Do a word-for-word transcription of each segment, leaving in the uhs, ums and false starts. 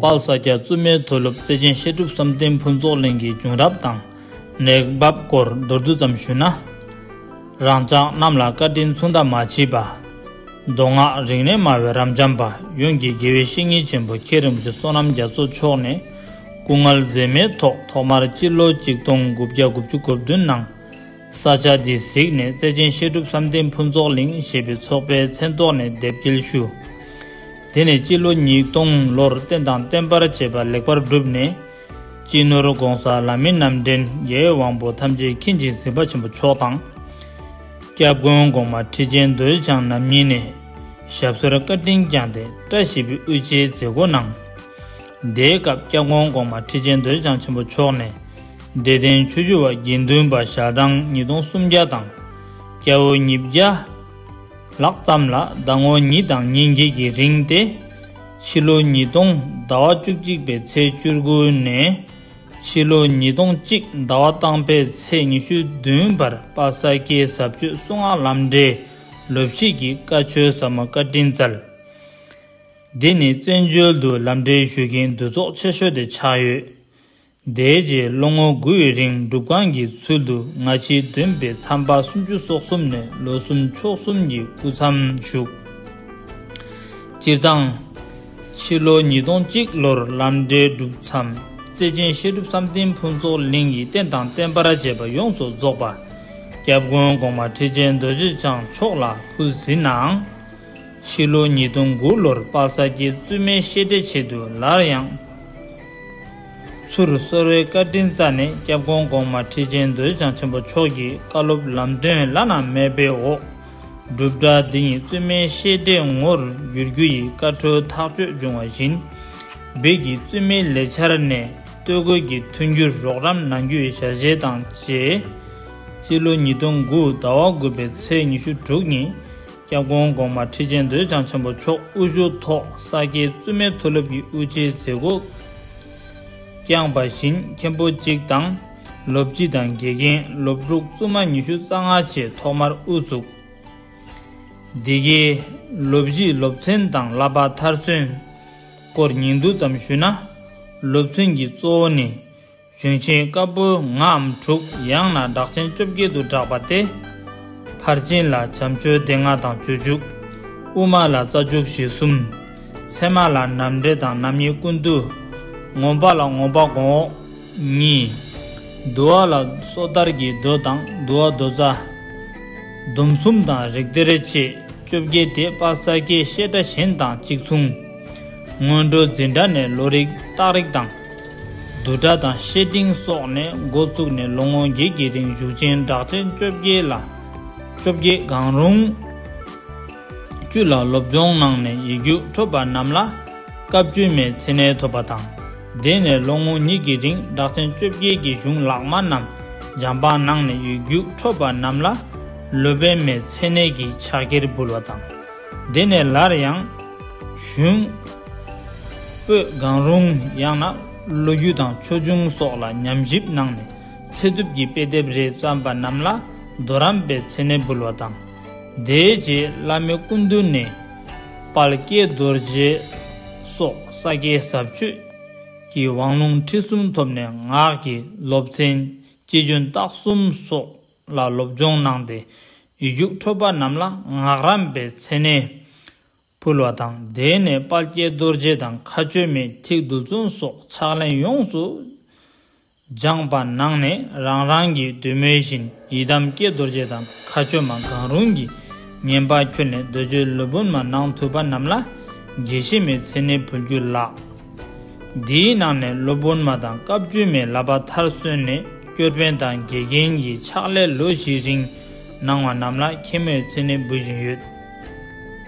དཔལ་ས་སྐྱ་བཙུན་མའི་མཐུ་སློབ་རྩེ་ཆེན་བཤད་སྒྲུབ་བསམ་གཏན་ཕུན་ཚོགས་གླིང་གི་བྱུང་རབས་དང་གནས་བབ་སྐོར་མདོར་བསྡུས་ཙམ་ཞུས་ན། རང་ཅག་རྣམས་ལ་བཀའ་དྲིན་མཚུངས་ཟླ་མ་མཆིས་པ། མདོ་སྔགས་རིག་གནས་སྨྲ་བའི་རབ་འབྱམས་པ་ཡོངས་ཀྱི་དགེ་བའི་བཤེས་གཉེན་ཆེན་པོ་མཁན་རིན་པོ་ཆེ་བསོད་ནམས་རྒྱ་མཚོ་མཆོག་ནས་སྐུ་ངལ་འཛེམས་མེད་ཐོག་ཐོག་མར་སྤྱི་ལོ་གཅིག་སྟོང་དགུ་བརྒྱ་དགུ་བཅུ་གོ་བདུན་ནང་ས་ཆ་འདི་གཟིགས་ནས་རྩེ་ཆེན་བཤད་སྒྲུབ་བསམ་གཏན་ཕུན་ཚོགས་གླིང་ཞེས་པའི་ཚོགས་པའི་མཚན་ཐོག་ནས་དེབ་སྐྱེལ་ཞུ། དེ་ནས་སྤྱི་ལོ་ཉིས་སྟོང་ལོར་རྟེན་དང་བརྟེན་པར་བཅས་པ་ལེགས་པར་བསྒྲུབས་ནས། སྤྱི་ནོར་༸གོང་ས་ལྷ་མིའི་རྣམ་འདྲེན་རྒྱལ་བའི་དབང་པོ་ཐམས་ཅད་མཁྱེན་ཅིང་གཟིགས་པ་ཆེན་པོ་མཆོག་དང་། སྐྱབས་མགོན་གོང་མ་ཁྲི་ཆེན་རྡོ་རྗེ་འཆང་རྣམ་གཉིས་ནས་ཞབས་སོར་བཀའ་དྲིན་བསྐྱངས་ཏེ་བཀྲ་ཤིས་པའི་དབུ་འབྱེད་མཛད་སྒོ་གནང་། དེའི་སྐབས་སྐྱབས་མགོན་གོང་མ་ཁྲི་ཆེན་རྡོ་རྗེ་འཆང་ཆེན་པོ་མཆོག་ནས་བདེ་ལྡན་ཆོས་བརྒྱུད་པ་དགེ་འདུན་པ་ཞལ་གྲངས་ཉིས་སྟོང་སུམ་བརྒྱ་དང་སྐྱ་བོ་ཉིས་བརྒྱ་ལྷག་ཙམ་ལ་ཟླ་ངོ་གཉིས་དང་ཉིན་བརྒྱད་ཀྱི་རིང་སྟེ། ཕྱི་ལོ་ཉིས་སྟོང་ཟླ་བ་བཅུ་གཅིག་པའི་ཚེས་བཅུ་དགུ་ནས་ཕྱི་ལོ་ཉིས་སྟོང་གཅིག་ཟླ་བ་དང་པོའི་ཚེས་ཉི་ཤུ་བདུན་བར་དཔལ་ས་སྐྱའི་ཟབ་ཆོས་གསུང་ངག་ལམ་འབྲས་ལོ་བཞི་གི་བཀའ་ཆོས་ཟབ་མོ་བཀའ་དྲིན་སྩལ། འདི་ནི་བཙན་བྱོལ་དུ་ལམ་འབྲས་ཞུ་མཁན་འདུ་ཚོགས་ཆེ་ཤོས་དེ་ཆགས་ཡོད། དེའི་རྗེས་ལོ་ངོ་དགུའི་རིང་སྒྲུབ་ཁང་གི་ཚུལ་དུ་སྔ་ཕྱི་འདོན་པའི་མཚམས་པ་སུམ་ཅུ་སོ་གསུམ་ནས་ལོ་གསུམ་ཕྱོགས་གསུམ་གྱི་སྐུ་མཚམས་བཞུགས། སྤྱིར་བཏང་། ཕྱི་ལོ་ཉིས་སྟོང་གཅིག་ལོར་ལམ་འབྲས་གྲུབ་མཚམས་རྩེ་ཆེན་བཤད་སྒྲུབ་བསམ་གཏན་ཕུན་ཚོགས་གླིང་གི་རྟེན་དང་བརྟེན་པར་བཅས་པ་ཡོངས་སུ་རྫོགས་པ་སྐྱབས་མགོན་གོང་མ་ཁྲི་ཆེན་རྡོ་རྗེ་འཆང་མཆོག་ལ་ཕུལ་ཟིན་ནའང་། ཕྱི་ལོ་ཉིས་སྟོང་དགུ་ལོར་དཔལ་ས་སྐྱའི་བཙུན་མའི་བཤད་གྲྭའི་ཆེད་དུ་སླར་ཡང་ཚུར་གསོལ་བའི་བཀའ་དྲིན་སྩལ་ནས་སྐྱབས་མགོན་གོང་མ་ཁྲི་ཆེན་རྡོ་རྗེ་འཆང་ཆེན་པོ་མཆོག་གི་བཀའ་སློབ་ལམ་སྟོན་བླ་ན་མེད་པའི་འོག་སྒྲུབ་གྲྭ་འདི་ཉིད་བཙུན་མའི་བཤད་གྲྭའི་ངོར་བསྒྱུར་རྒྱུ་ཡི་བཀའ་འཁྲོལ་ཐག་གཅོད་བྱུང་བ་བཞིན། བོད་ཀྱི་བཙུན་མའི་ལས་འཆར་ནས་སྟོད་གོས་ཀྱི་མཐུན་འགྱུར་རོགས་རམ་གནང་རྒྱུའི་ཞལ་བཞེས་དང་བཅས། སྤྱི་ལོ་ཉིས་སྟོང་དགུ་ཟླ་བ་དགུ་པའི་ཚེས་ཉི་ཤུ་དྲུག་ཉིན། སྐྱབས་མགོན་གོང་མ་ཁྲི་ཆེན་རྡོ་རྗེ་འཆང་ཆེན་པོ་མཆོག་དབུ་བཞུགས་ཐོག་ས་སྐྱའི་བཙུན་མའི་མཐུ་སློབ་ཀྱི་དབུ་འབྱེད་མཛད་སྒོ་བསྐྱངས་པ་བཞིན་མཁན་པོ་གཅིག་དང་། སློབ་སྤྱི་དང་དགེ་རྒན་སློབ་ཕྲུག་བཙུན་མ་ཉི་ཤུ་རྩ་ལྔ་བཅས་ཐོག་མར་དབུ་བཙུགས། འདི་གའི་སློབ་གཞིའི་སློབ་ཚན་དང་བསླབ་པ་མཐར་སོན་སྐོར་ཉིང་བསྡུས་ཙམ་ཞུས་ན། སློབ་ཚན་གྱི་གཙོ་བོ་ནི། གཞུང་ཆེན་བཀའ་པོད་ལྔའམ་དྲུག་ཡང་ན་གྲགས་ཆེན་བཅོ་བརྒྱད་དུ་གྲགས་པ་སྟེ། ཕར་ཕྱིན་ལ་བྱམས་ཆོས་སྡེ་ལྔ་དང་སྤྱོད་འཇུག་དབུ་མ་ལ་རྩ་འཇུག་གཞི་གསུམ། ཚད་མ་ལ་རྣམ་འགྲེལ་དང་རྣམ་དབྱེ་ཀུན་བཏུས། མངོན་པ་ལ་མངོན་པ་གོང་འོག་གཉིས། འདུལ་བ་ལ་སོ་ཐར་གྱི་མདོ་དང་འདུལ་བ་མདོ་རྩ། སྡོམ་གསུམ་དང་རིགས་གཏེར་བཅས། བཅོ་བརྒྱད་དེ་དཔལ་ས་སྐྱའི་བཤད་གྲྭ་གཞན་དང་གཅིག་མཚུངས། སྔོན་འགྲོ་འཛིན་གྲྭ་ནས་བློ་རིག་རྟགས་རིགས་དང་། བསྡུས་གྲྭ་དང་བཤེས་སྤྲིང་སོགས་ནས་འགོ་བཙུགས་ནས་ལོ་ངོ་བརྒྱད་ཀྱི་རིང་བཞུགས་ཆེན་གྲགས་ཆེན་བཅོ་བརྒྱད་ལ། བཅོ་བརྒྱད་གང་རུང་བཅུ་ལ་སློབ་སྦྱོང་གནང་ནས་ཡིག་རྒྱུགས་འཕྲོད་པ་རྣམས་ལ་བཀའ་བཅུ་མའི་མཚན་གནས་ཐོབ་པ་དང་། དེ་ནས་ལོ་ངོ་གཉིས་ཀྱི་རིང་གྲགས་ཆེན་བཅོ་བརྒྱད་ཀྱི་གཞུང་ལག་དམར་རྣམས་སྦྱངས་པ་གནང་ནས་ཡིག་རྒྱུགས་འཕྲོད་པ་རྣམས་ལ་སློབ་དཔོན་མའི་མཚན་གནས་ཀྱི་ཕྱག་འཁྱེར་ཕུལ་བ་དང་། དེ་ནས་སླར་ཡང་གཞུང་པོད་གང་རུང་ཡང་ན་བློ་རྒྱུགས་དང་ཆོས་འབྱུང་སོགས་ལ་ཉམས་ཞིབ་གནང་ནས་ཚེ་ཐུབ་ཀྱི་དཔེ་དེབ་རེ་བརྩམས་པ་རྣམས་ལ་རྡོ་རམས་པའི་མཚན་གནས་ཕུལ་བ་དང་། དེའི་རྗེས་བླ་མེད་ཀུན་འདུས་ནས་དཔལ་ཀྱེ་རྡོ་རྗེ་སོགས་ས་སྐྱའི་ཟབ་ཆོས་ཀྱི་དབང་ལུང་ཁྲིད་གསུམ་ཐོབ་ནས་ངག་གི་སློབ་ཚན་སྤྱི་རྒྱུན་རྟགས་གསུམ་སོགས་ལ་སློབ་སྦྱོང་གནང་སྟེ་ཡིག་རྒྱུགས་འཕྲོད་པ་རྣམས་ལ་ངག་རམས་པའི་མཚན་གནས་ཕུལ་བ་དང་། དེ་ནས་དཔལ་ཀྱེ་རྡོ་རྗེ་དང་མཁའ་སྤྱོད་མའི་ཐིག་རྡུལ་ཚོན་སོགས་ཕྱག་ལེན་ཡོངས་སུ་སྦྱངས་པ་གནང་ནས་རང་རང་གི་འདོད་མོས་བཞིན་ཡི་དམ་ཀྱེ་རྡོ་རྗེ་དང་མཁའ་སྤྱོད་མ་གང་རུང་གིས་བསྙེན་པ་ཁྱོན་ནས་རྡོ་རྗེ་སློབ་དཔོན་མ་གནང་ཐུབ་པ་རྣམས་ལ་དགྱེས་བཞེས་མའི་མཚན་གནས་ཕུལ་རྒྱུ་ལགས། འདིའི་ནང་ནས་སློབ་དཔོན་མ་དང་བཀའ་བཅུ་མའི་བསླབ་པ་མཐར་སོན་ནས་སྐྱོར་དཔོན་དང་དགེ་རྒན་གྱི་ཕྱག་ལས་ལོ་བཞིའི་རིང་གནང་བ་རྣམས་ལ་མཁན་མོའི་མཚན་གནས་འབུལ་བཞིན་ཡོད།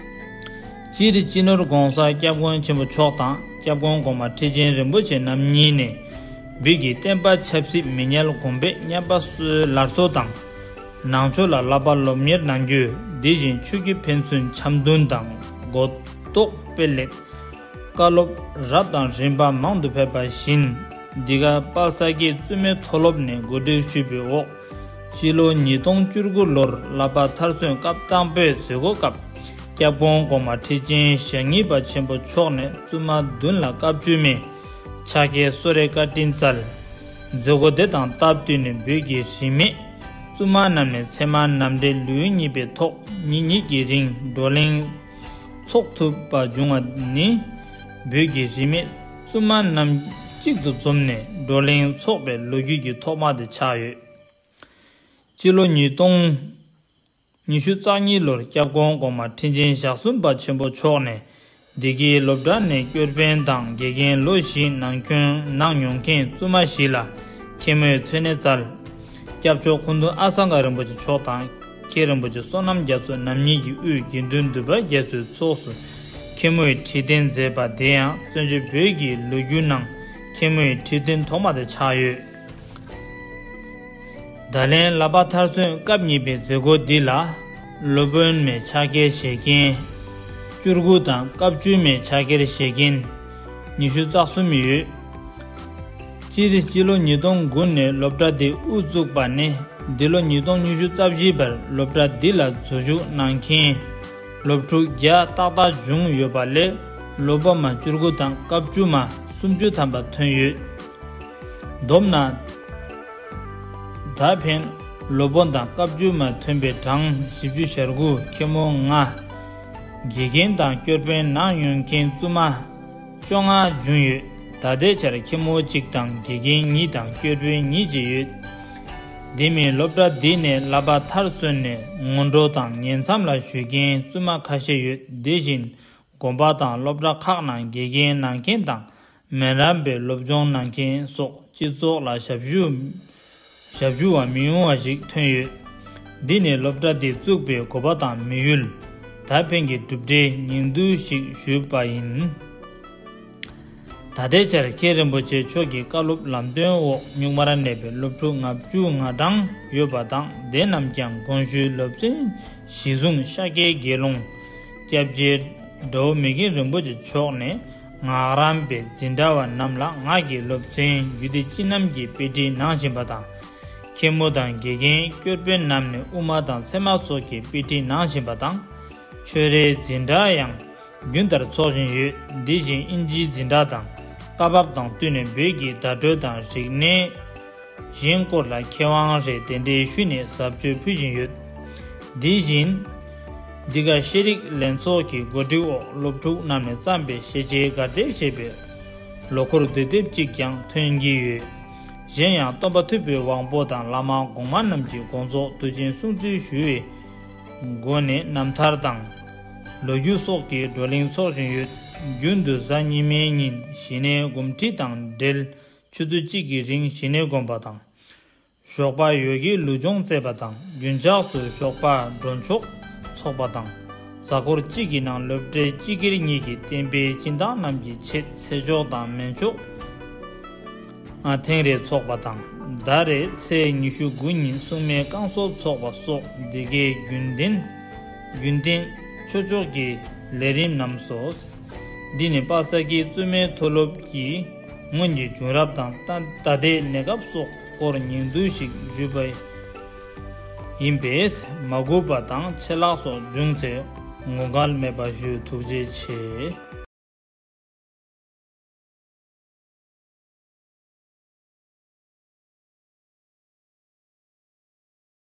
སྤྱིར་སྤྱི་ནོར་༸གོང་ས་༸སྐྱབས་མགོན་ཆེན་པོ་མཆོག་དང་སྐྱབས་མགོན་གོང་མ་ཁྲི་ཆེན་རིན་པོ་ཆེ་རྣམ་གཉིས་ནས་བོད་ཀྱི་བསྟན་པ་ཆབ་སྲིད་མི་ཉལ་གོང་འཕེལ་བརྙན་པར་སྲོལ་ལག་བཟོ་དང་། ནང་ཆོས་ལ་བསླབ་པ་སློབ་གཉེར་གནང་རྒྱུ། དེ་བཞིན་ཆོས་བརྒྱུད་ཕན་ཚུན་འཆམ་མཐུན་དང་གོ་རྟོགས་སྤེལ་སླད། བཀའ་སློབ་རབ་དང་རིམ་པ་མང་དུ་ཕེབས་པ་བཞིན། འདི་ག་དཔལ་ས་སྐྱའི་བཙུན་མའི་མཐོ་སློབ་ནས་གོ་སྒྲིག་ཞུས་པའི་འོག་སྤྱི་ལོ་ཉིས་སྟོང་བཅུ་དགུ་ལོར་བསླབ་པ་མཐར་སོན་སྐབས་དང་པོའི་མཛད་སྒོ་སྐབས་སྐྱབས་མགོན་གོང་མ་ཁྲི་ཆེན་ཞེ་གཉིས་པ་ཆེན་པོ་མཆོག་ནས་བཙུན་མ་བདུན་ལ་བཀའ་བཅུ་མའི་ ཕྱག་འཁྱེར་གསོལ་རས་བཀའ་དྲིན་སྩལ། མཛད་སྒོ་དེ་དང་སྟབས་བསྟུན་ནས་བོད་ཀྱི་རིས་མེད་བཙུན་མ་རྣམས་ནས་ཚད་མ་མནའ་འབྲེལ་ལེའུ་གཉིས་པའི་ཐོག་ཉིན་གཉིས་ཀྱི་རིང་བགྲོ་གླེང་ཚོགས་ཐུབ་པ་བྱུང་བ་ནི། བོད་ཀྱི་རིས་མེད་བཙུན་མ་རྣམས་གཅིག་ཏུ་འཛོམས་ནས་བགྲོ་གླེང་ཚོགས་པའི་ལོ་རྒྱུས་ཀྱི་ཐོག་མ་དེ་ཆགས་ཡོད། སྤྱི་ལོ་ཉིས་སྟོང་ཉི་ཤུ་རྩ་གཉིས་ལོར་སྐྱབས་མགོན་གོང་མ་ཁྲི་ཆེན་ཞག་གསུམ་པ་ཆེན་པོ་མཆོག་ནས་འདི་གའི་སློབ་གྲྭ་ནས་སྐྱོར་དཔོན་དང་དགེ་རྒན་ལོ་བཞི་ནང་ཁྱོན་གནང་མྱོང་མཁན་བཙུན་མ་ཞིག་ལ་མཁན་མོས་འཚོལ་སྣེ་སྩལ། སྐྱབས་མཆོག་སྐུ་མདུན་ཨ་སངྒ་རིན་པོ་ཆེ་མཆོག་དང་། མཁན་རིན་པོ་ཆེ་བསོད་ནམས་རྒྱ་མཚོ་རྣམ་གཉིས་ཀྱི་དབུས་དགེ་འདུན་འདུས་པ་རྒྱ་མཚོའི་ཚོགས་སུ་མཁན་མོས་ཁྲི་འདོན་མཛད་པ་དེ་ཡང་བཙན་བྱོལ་བོད་ཀྱི་ལོ་རྒྱུས་ནང་མཁན་མོའི་ཁྲི་འདོན་ཐོག་མ་དེ་ཆགས་ཡོད། ད་ལན་བསླབ་པ་མཐར་སོན་སྐབས་གཉིས་པའི་མཛད་སྒོ་འདི་ལ་སློབ་དཔོན་མའི་ཕྱག་འཁྱེར་བཞེས་མཁན་བཅུ་དགུ་དང་སྐབས་བཅུ་མའི་ཕྱག་འཁྱེར་བཞེས་མཁན་ཉི་ཤུ་རྩ་གསུམ་ཡོད། སྤྱིར་སྤྱི་ལོ་ཉིས་སྟོང་དགུ་ནས་སློབ་གྲྭ་འདི་དབུ་བཙུགས་པ་ནས་འདི་ལོ་ཉིས་སྟོང་ཉི་ཤུ་རྩ་བཞི་བར་སློབ་གྲྭ་འདི་ལ་འཛུལ་ཞུགས་གནང་མཁན་སློབ་ཕྲུག་བརྒྱ་ཏག་ཏག་བྱུང་ཡོད་པ་ལས་སློབ་པ་མ་བཅུ་དགུ་དང་སྐབས་བཅུ་མ་སུམ་ཅུ་ཐམ་པ་ཐོན་ཡོད། བསྡོམས་ན། ད་ཕན་སློབ་དཔོན་དང་སྐབས་བཅུ་མ་ཐོན་པའི་གྲངས་བཞི་བཅུ་ཞེ་དགུ། མཁན་མོ་ལྔ། དགེ་རྒན་དང་སྐྱོར་དཔོན་གནང་མྱོང་མཁན་བཙུན་མ་བཅོ་ལྔ་བྱུང་ཡོད། ད་ལྟའི་ཆར་མཁན་མོ་གཅིག་དང་དགེ་རྒན་གཉིས་དང་སྐྱོར་དཔོན་གཉིས་བཅས་ཡོད། དེ་མིན་སློབ་གྲྭ་འདི་ནས་བསླབ་པ་མཐར་སོན་ནས་ངོ་སྤྲོད་དང་ཉེ་མཚམས་ལ་ཞུགས་མཁན་བཙུན་མ་ཁ་ཤས་ཡོད། དེ་བཞིན་དགོན་པ་དང་སློབ་གྲྭ་ཁག་ནང་དགེ་རྒན་གནང་མཁན་དང་། མི་རབས་པའི་སློབ་སྦྱོང་གནང་མཁན་སོགས་སྤྱི་ཚོགས་ལ་ཞབས་ཞུ་ཞབས་ཞུ་བ་མི་ཉུང་བ་ཞིག་ཐོན་ཡོད། འདི་ནི་སློབ་གྲྭ་འདི་བཙུགས་པའི་དགོས་པ་དང་དམིགས་ཡུལ། ད་ཕན་གྱི་གྲུབ་འབྲས་ཉིང་བསྡུས་ཤིག་ཞུས་པ་ཡིན། ད་ལྟའི་ཆར་མཁན་རིན་པོ་ཆེ་མཆོག་གི་བཀའ་སློབ་ལམ་སྟོན་འོག་གཉུག་མར་གནས་པའི་སློབ་ཕྲུག་ལྔ་བཅུ་ང་གྲངས་ཡོད་པ་དང་། དེ་རྣམས་ཀྱང་དགོན་ཞུའི་སློབ་ཚན་གཞི་བཟུང་ཤཱཀྱའི་དགེ་སློང་། སྐྱབས་རྗེ་དགྲ་བོ་མི་རྒན་རིན་པོ་ཆེ་མཆོག་ནས་ངག་རམས་པའི་འཛིན་གྲྭ་བ་རྣམས་ལ་ངག་གི་སློབ་ཚན་རྒྱུད་སྡེ་སྤྱི་རྣམ་གྱི་དཔེ་ཁྲིད་གནང་བཞིན་པ་དང་། མཁན་མོ་དང་དགེ་རྒན་སྐྱོར་དཔོན་རྣམས་ནས་དབུ་མ་དང་ཚད་མ་སོགས་ཀྱི་དཔེ་ཁྲིད་གནང་བཞིན་པ་དང་། ཆོས་རའི་འཛིན་གྲྭ་ཡང་རྒྱུན་ལྟར་འཚོགས་བཞིན་ཡོད། འདི་བཞིན་ཨིན་ཇིའི་འཛིན་གྲྭ་དང་བཀའ་བབས་དང་བསྟུན་ནས་བོད་ཀྱི་བརྡ་སྤྲོད་དང་རིག་གནས་གཞན་སྐོར་ལ་མཁས་དབང་རེ་གདན་འདྲེན་ཞུས་ནས་ཟབ་ཆོས་ཕུལ་བཞིན་ཡོད། འདི་བཞིན་འདི་ག་ཤེས་རིག་ལྷན་ཚོགས་ཀྱི་གོ་སྒྲིག་འོག་སློབ་ཕྲུག་རྣམས་ནས་བརྩམས་པའི་ཤེས་བྱའི་གར་སྟེགས་ཞེས་པའི་ལོ་འཁོར་དུས་དེབ་ཅིག་ཀྱང་ཐོན་གྱི་ཡོད། གཞན་ཡང་སྟོན་པ་ཐུབ་པའི་དབང་པོ་དང་བླ་མ་གོང་མ་རྣམས་ཀྱི་དགོངས་རྫོགས་དུས་ཆེན་སྲུང་བརྩི་ཞུ་བའི་སྒོ་ནས་རྣམ་ཐར་དང་། ལོ་རྒྱུས་སོགས་ཀྱི་བགྲོ་གླེང་འཚོགས་བཞིན་ཡོད། རྒྱུན་དུ་གཟའ་ཉི་མའི་ཉིན་གཞི་ནས་དགོང་ཁྲིད་དང་འབྲེལ་ཆུ་ཚོད་གཅིག་གི་རིང་གཞི་ནས་སྒོམ་པ་དང་། ཞོགས་པ་ཡོ་གའི་ལུས་སྦྱོང་རྩེད་པ་དང་། རྒྱུན་ཆགས་སུ་ཞོགས་པ་སྒྲོལ་ཆོག་འཚོགས་པ་དང་། གཟའ་འཁོར་གཅིག་གི་ནང་སློབ་གྲྭའི་སྤྱི་སྒེར་གཉིས་ཀྱི་བསྟན་པའི་སྦྱིན་བདག་རྣམས་ཀྱི་ཆེད་ཚེ་ཆོག་དང་མེ་ཆོག་ཨ་ཐེངས་རེ་འཚོགས་པ་དང་། ཟླ་རེའི་ཚེས་ཉི་ཤུ་དགུ་ཉིན་སྲུང་མའི་བསྐང་གསོ་འཚོགས་པ་སོགས་འདི་གའི་རྒྱུན་ལྡན་རྒྱུན་གཏན་ཆོས་ཕྱོགས་ཀྱི་ལས་རིམ་རྣམས་སོ། འདི་ནི་པ་སེ་ཀའི་བཙུན་མའི་མཐོ་སློབ་ཀྱིས་སྔོན་གྱི་བྱུང་རབས་དང་ད་ད་ལྟའི་གནས་སྐབས་སོགས་སྐོར་ཉིང་བསྡུས་ཤིག་ཞུས་པ་ཡིན་པས། མ་གུས་པ་དང་ཆད་ལྷག་སོགས་བྱུང་ཚེ་ངོ་འགལ་མེད་པ་ཞུ། ཐུགས་རྗེ་ཆེ།